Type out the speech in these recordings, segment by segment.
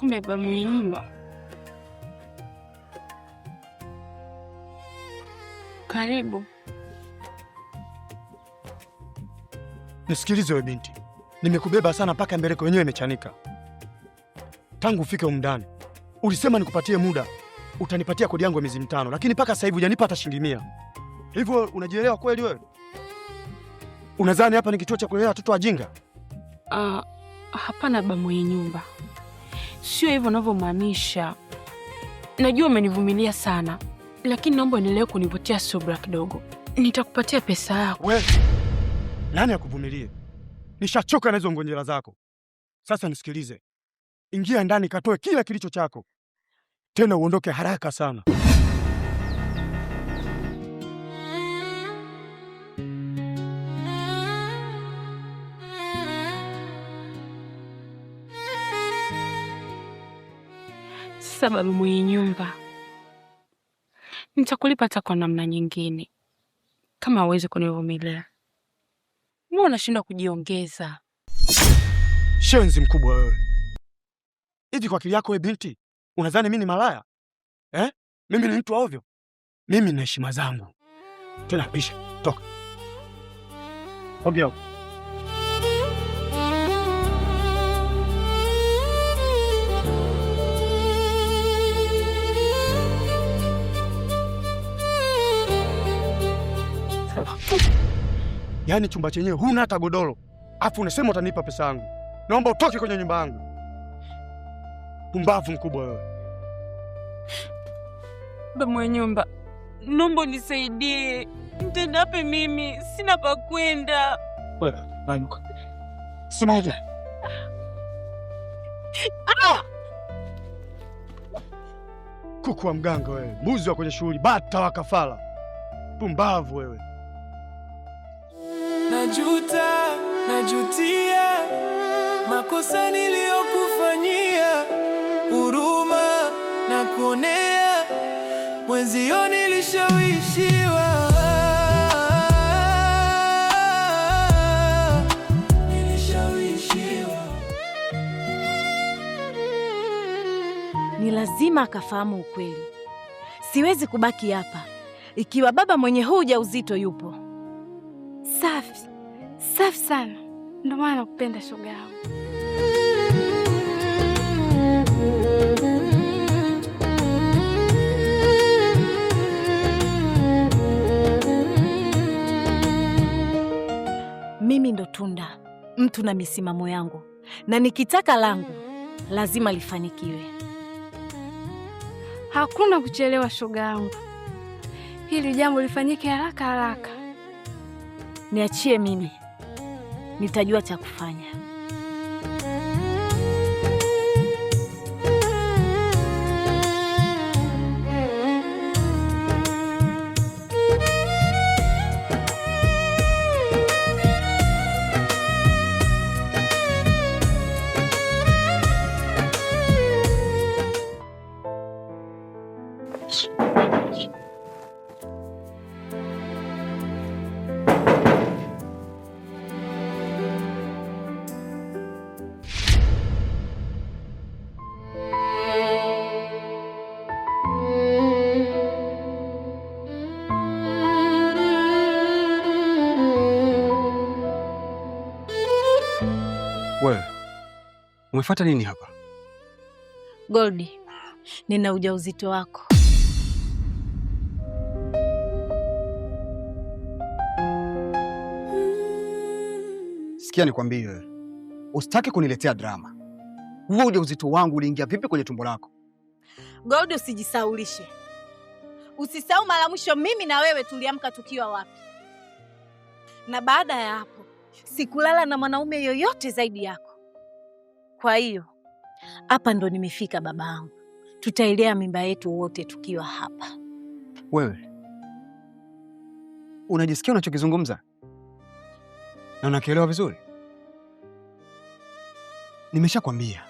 Kumbe baba mwenye nyumba. Karibu. Nisikilize wewe binti, nimekubeba sana mpaka mbeleko yenyewe imechanika. Tangu ufike humu ndani ulisema nikupatie muda, utanipatia kodi yangu ya miezi 5, lakini mpaka sasa hivi hujanipa hata shilingi 100. Hivyo unajielewa kweli wewe? Unadhani hapa ni kituo cha kulelea watoto wajinga? Hapana baba mwenye nyumba, sio hivyo unavyomaanisha. Najua umenivumilia sana, lakini naomba endelee kunivutia subra kidogo. Nitakupatia pesa yako. Wewe nani akuvumilie? Nishachoka na hizo ngonjera zako. Sasa nisikilize, ingia ndani katoe kila kilicho chako, tena uondoke haraka sana. Sasa baba mwenye nyumba, nitakulipa hata kwa namna nyingine kama hauwezi kunivumilia. Mbona unashindwa kujiongeza? Shenzi mkubwa wewe! Hivi kwa akili yako wewe binti, unadhani mimi ni malaya eh? Mimi ni mtu wa ovyo? Mimi na heshima zangu. Tena pisha, toka. Ovyo. Yaani chumba chenyewe huna hata godoro, afu unasema utanipa pesa yangu. Naomba utoke kwenye nyumba yangu. Pumbavu mkubwa wewe. Baba mwenye nyumba, naomba unisaidie. Nitaenda mimi, sina pa kwenda. Wewe, sema hivi. Kuku wa mganga wewe, mbuzi wa kwenye shughuli, bata wa kafara. Pumbavu wewe. Najuta, najutia makosa niliyokufanyia, huruma na kuonea mwenzio nilishawishiwa, nilishawishiwa. Ni lazima akafahamu ukweli. Siwezi kubaki hapa ikiwa baba mwenye huu ujauzito yupo. Safi safi sana, ndio maana nakupenda shoga yangu. Mimi ndo Tunda, mtu na misimamo yangu, na nikitaka langu lazima lifanikiwe. Hakuna kuchelewa shoga yangu, hili jambo lifanyike haraka haraka. Niachie mimi, nitajua cha kufanya. Wewe umefuata nini hapa? Goldi, nina ujauzito wako. Sikia nikwambie wewe, usitake kuniletea drama. Huo ujauzito wangu uliingia vipi kwenye tumbo lako? Goldi, usijisaulishe. Usisahau mara mwisho mimi na wewe tuliamka tukiwa wapi, na baada ya hapo sikulala na mwanaume yoyote zaidi yako. Kwa hiyo hapa ndo nimefika babangu, tutailea mimba yetu wote tukiwa hapa. Wewe unajisikia unachokizungumza na unakielewa vizuri? Nimeshakwambia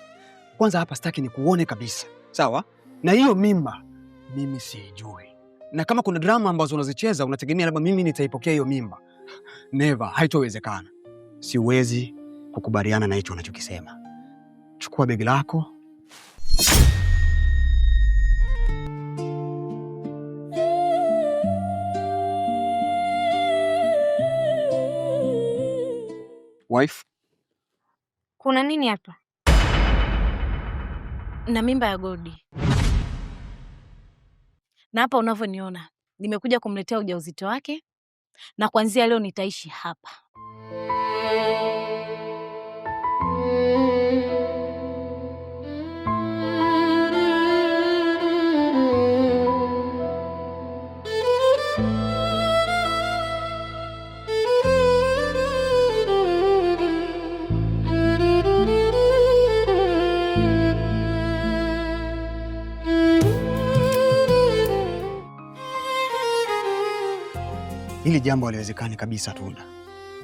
kwanza, hapa sitaki nikuone kabisa, sawa? Na hiyo mimba mimi siijui, na kama kuna drama ambazo unazicheza unategemea labda mimi nitaipokea hiyo mimba, never, haitowezekana. Siwezi kukubaliana na hicho unachokisema. Chukua begi lako, Wife, Kuna nini hapa? Na mimba ya Goldi, na hapa unavyoniona nimekuja kumletea ujauzito wake, na kuanzia leo nitaishi hapa. Hili jambo haliwezekani kabisa, Tunda.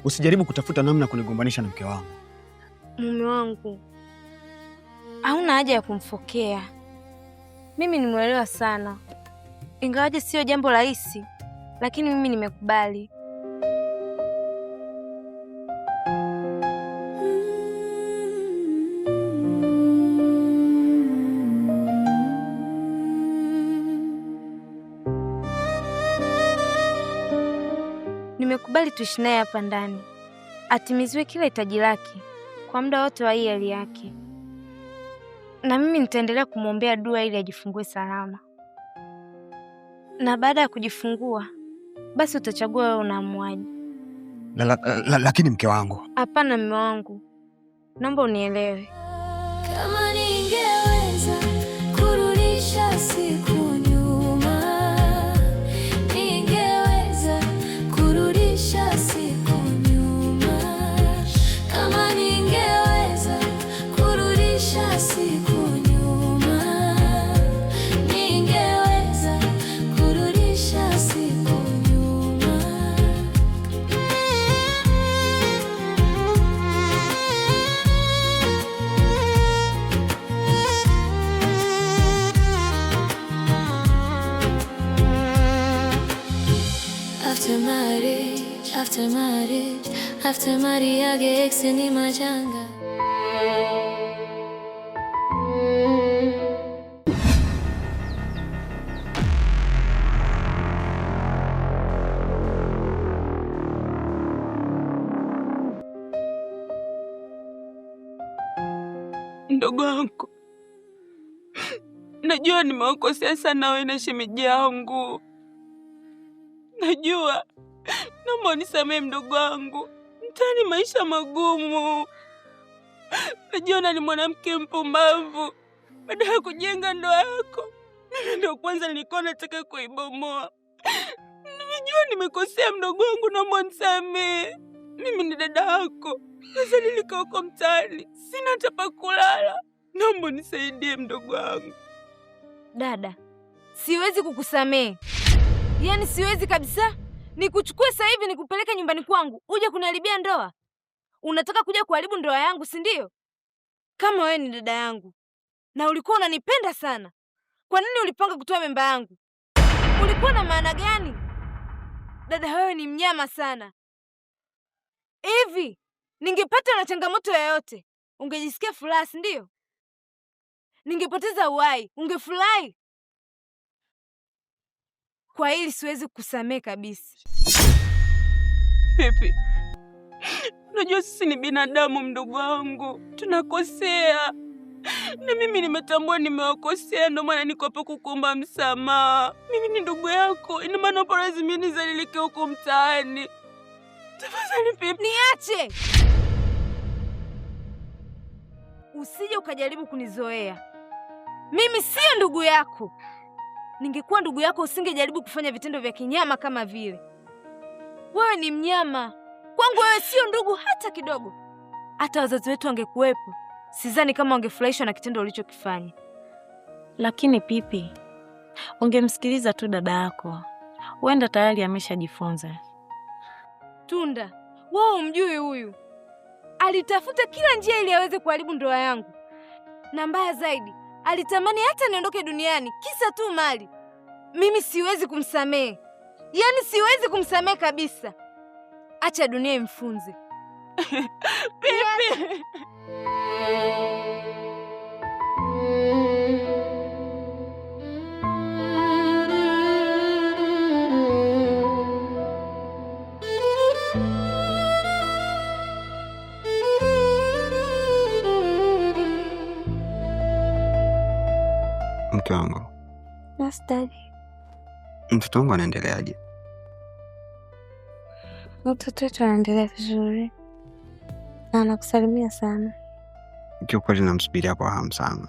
Usijaribu kutafuta namna ya kunigombanisha na mke wangu. Mume wangu, hauna haja ya kumfokea. Mimi nimwelewa sana, ingawaje sio jambo rahisi, lakini mimi nimekubali. Nimekubali tuishi naye hapa ndani, atimiziwe kila hitaji lake kwa muda wote wa hii hali yake, na mimi nitaendelea kumwombea dua ili ajifungue salama. Na baada ya kujifungua, basi utachagua wewe unaamuaje. Lakini mke wangu. Hapana mume wangu, naomba unielewe. Kama ningeweza kurudisha siku nyuma, ningeweza kurudisha siku nyuma. Kama ningeweza kurudisha siku nyuma, ningeweza kurudisha siku nyuma. After marriage, after marriage, after marriage, ex ni majanga. Mdogo wangu, najua nimewakosea sana wewe na shemeji yangu. Najua, naomba unisamehe mdogo wangu. Mtaani maisha magumu, najiona ni mwanamke mpumbavu. Baada ya kujenga ndoa yako, mimi ndio kwanza nilikuwa nataka kuibomoa. Nimejua nimekosea mdogo wangu, naomba unisamehe. Mimi ni dada yako, sasa nilikaa huko mtaani, sina hata pa kulala. Naomba unisaidie mdogo wangu. Dada, siwezi kukusamehe, yaani siwezi kabisa. Nikuchukue sasa hivi nikupeleke nyumbani kwangu uje kuniharibia ndoa? Unataka kuja kuharibu ndoa yangu, si ndio? Kama wewe ni dada yangu na ulikuwa unanipenda sana, kwa nini ulipanga kutoa mimba yangu? Ulikuwa na maana gani? Dada, wewe ni mnyama sana. Hivi ningepata na changamoto yoyote, ungejisikia furaha, si ndio? Ningepoteza uhai, ungefurahi? Kwa hili siwezi kukusamehe kabisa. Pepe, unajua sisi ni binadamu mdogo wangu, tunakosea. Na mimi nimetambua nimewakosea, ndio maana niko hapa kukuomba msamaha. Mimi ni ndugu yako, ina maana hapo lazima mimi nizalilike huko mtaani. Tafadhali Pepe. Niache! Usije ukajaribu kunizoea. Mimi sio ndugu yako. Ningekuwa ndugu yako usingejaribu kufanya vitendo vya kinyama kama vile. Wewe ni mnyama. Kwangu wewe sio ndugu hata kidogo. Hata wazazi wetu wangekuwepo, sidhani kama wangefurahishwa na kitendo ulichokifanya. Lakini Pipi, ungemsikiliza tu dada yako, huenda tayari ameshajifunza. Tunda, wewe umjui huyu. Alitafuta kila njia ili aweze kuharibu ndoa yangu, na mbaya zaidi, alitamani hata niondoke duniani kisa tu mali. Mimi siwezi kumsamehe, yaani siwezi kumsamehe kabisa. Acha dunia imfunze. Pipi. Mke wangu, Yes, daddy. mtoto wangu anaendeleaje? Mtoto wetu anaendelea vizuri na anakusalimia sana. Kiukweli namsubiria kwa hamu sana,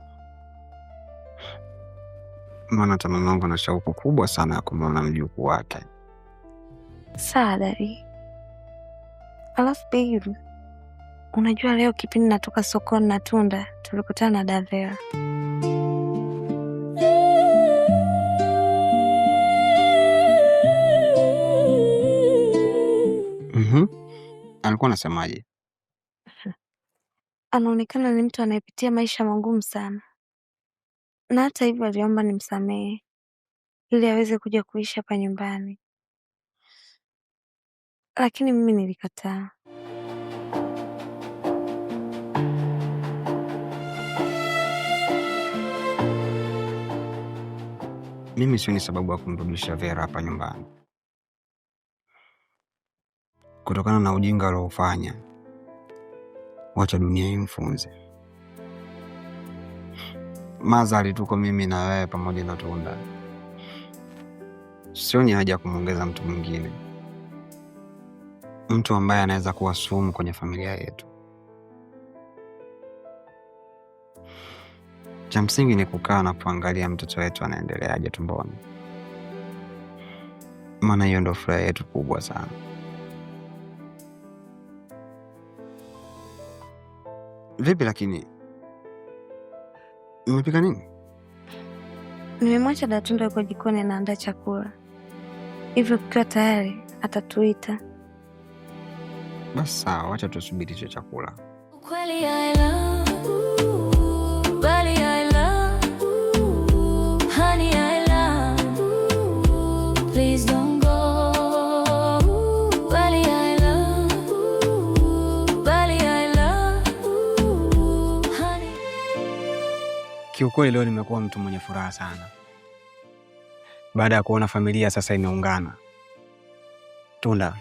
maana hata mama wangu ana shauku kubwa sana ya kumwona mjukuu wake. Sawa daddy. Alafu babe, unajua leo kipindi natoka sokoni na Tunda tulikutana na Davera. Alikuwa anasemaje? Anaonekana ni mtu anayepitia maisha magumu sana, na hata hivyo aliomba nimsamehe ili aweze kuja kuishi hapa nyumbani, lakini mimi nilikataa. Mimi sioni sababu ya kumrudisha Vera hapa nyumbani kutokana na ujinga alioufanya. Wacha dunia imfunze. Mazali tuko mimi na wewe pamoja na Tunda, sioni haja ya kumwongeza mtu mwingine, mtu ambaye anaweza kuwa sumu kwenye familia yetu. Cha msingi ni kukaa na kuangalia mtoto wetu anaendeleaje tumboni, maana hiyo ndo furaha yetu kubwa sana. Vipi lakini, mmepika nini? Nimemwacha Datunda yuko jikoni anaandaa chakula, hivyo kikiwa tayari atatuita. Basi sawa, wacha tusubiri hicho chakula. Kweli I love, bali I love, honey I love, please don't go. Bali I love, bali I love, honey. Kiukweli leo nimekuwa mtu mwenye furaha sana baada ya kuona familia sasa imeungana. Tunda,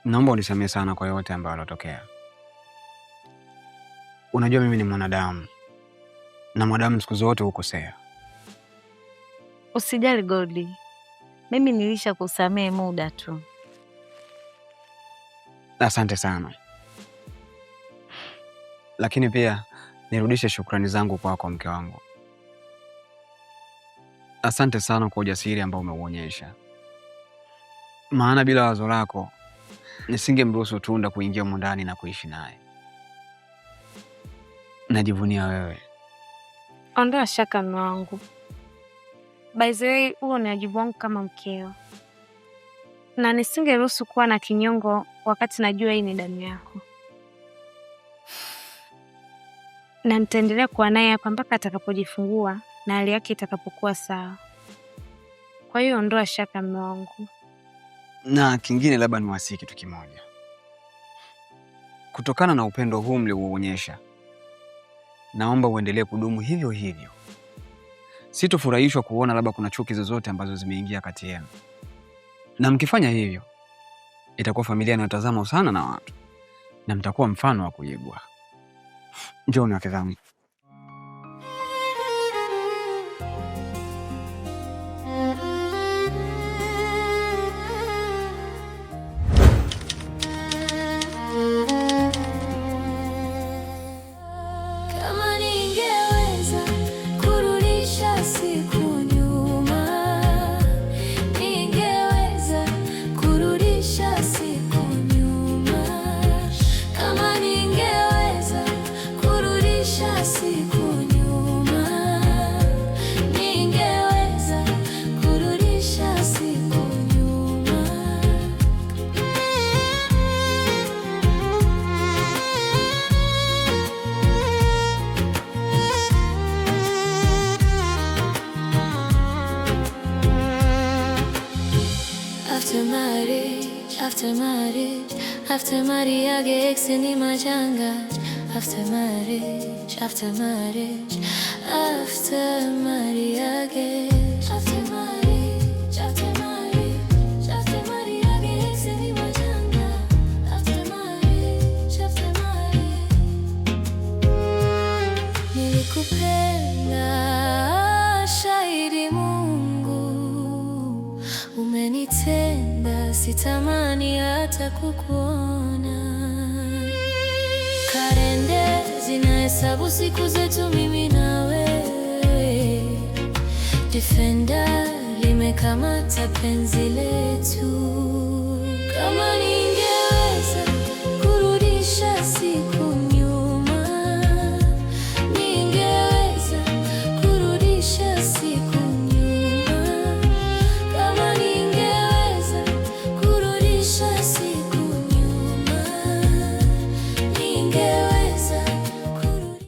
naomba unisamehe sana kwa yote ambayo yalotokea. Unajua mimi ni mwanadamu na mwanadamu siku zote hukosea. Usijali Goldi, mimi nilisha kusamehe muda tu. Asante sana, lakini pia nirudishe shukrani zangu kwako, mke wangu. Asante sana kwa ujasiri ambao umeuonyesha, maana bila wazo lako nisingemruhusu Tunda kuingia humu ndani na kuishi naye. Najivunia wewe. Ondoa shaka mume wangu. By the way, huo ni wajibu wangu kama mkeo, na nisingeruhusu kuwa na kinyongo wakati najua hii ni damu yako, na nitaendelea kuwa naye hapa mpaka atakapojifungua na hali yake itakapokuwa sawa. Kwa hiyo ondoa shaka mume wangu. Na kingine, labda niwasihi kitu kimoja. Kutokana na upendo huu mliouonyesha, naomba uendelee kudumu hivyo hivyo. Sitofurahishwa kuona labda kuna chuki zozote ambazo zimeingia kati yenu, na mkifanya hivyo itakuwa familia inayotazamwa sana na watu na mtakuwa mfano wa kuigwa. Njooni wake zangu. Kama ningeweza kurudisha siku nyuma, ningeweza kurudisha siku nyuma. Kama ningeweza kurudisha siku nyuma, ningeweza kurudisha siku nyuma. After marriage, after marriage, after marriage, ex ni majanga. After marriage, after marriage, after marriage, after marriage, after marriage, after marriage, ex ni majanga. After marriage, after marriage, nilikupenda. Sitamani hata kukuona. Kalenda zinahesabu siku zetu mimi na wewe. Defender limekamata penzi letu. Kama ningeweza kurudisha siku nyuma, ningeweza kurudisha siku nyuma. Kama ningeweza kurudisha siku nyuma, ningeweza.